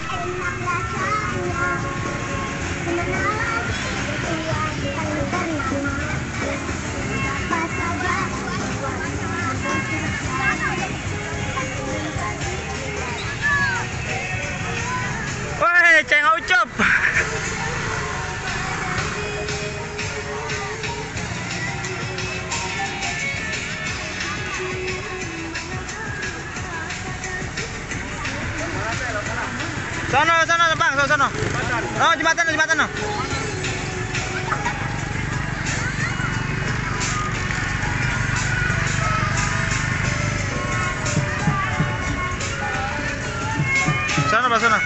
enak rasanya. Kemana lagi uang kan bernama. Apa saja Woi, Ceng Ucup. Sono, Bang, sono. Oh, jembatan. No. Sono, Bang, sono.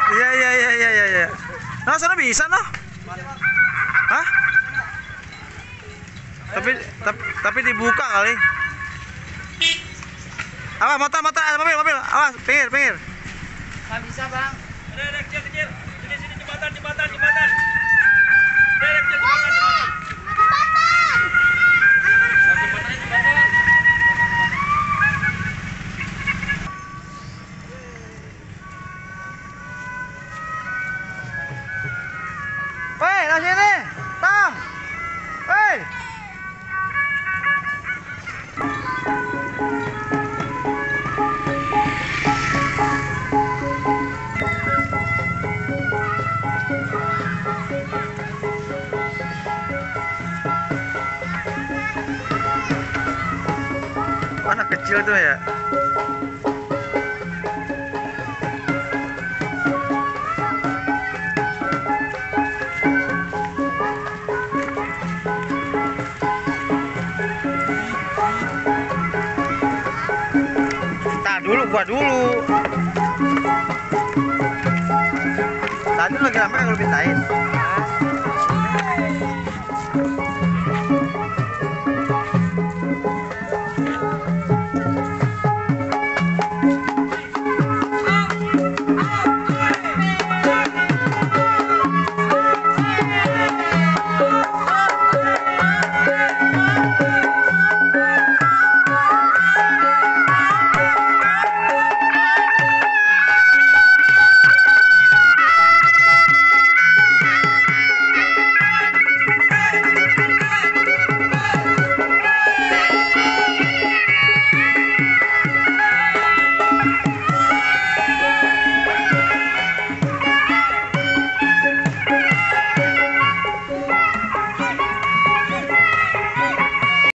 Iya. Nah, sana bisa noh. Hah? Tapi dibuka kali. Awas motor, mobil. Awas, pinggir. Nggak bisa, Bang. Ada kecil. Sini jembatan. Ada kecil jembatan. Woi, lah sini. Tang. Woi. Anak kecil tuh ya. Gua dulu. Tadi lagi rame yang lu pintain.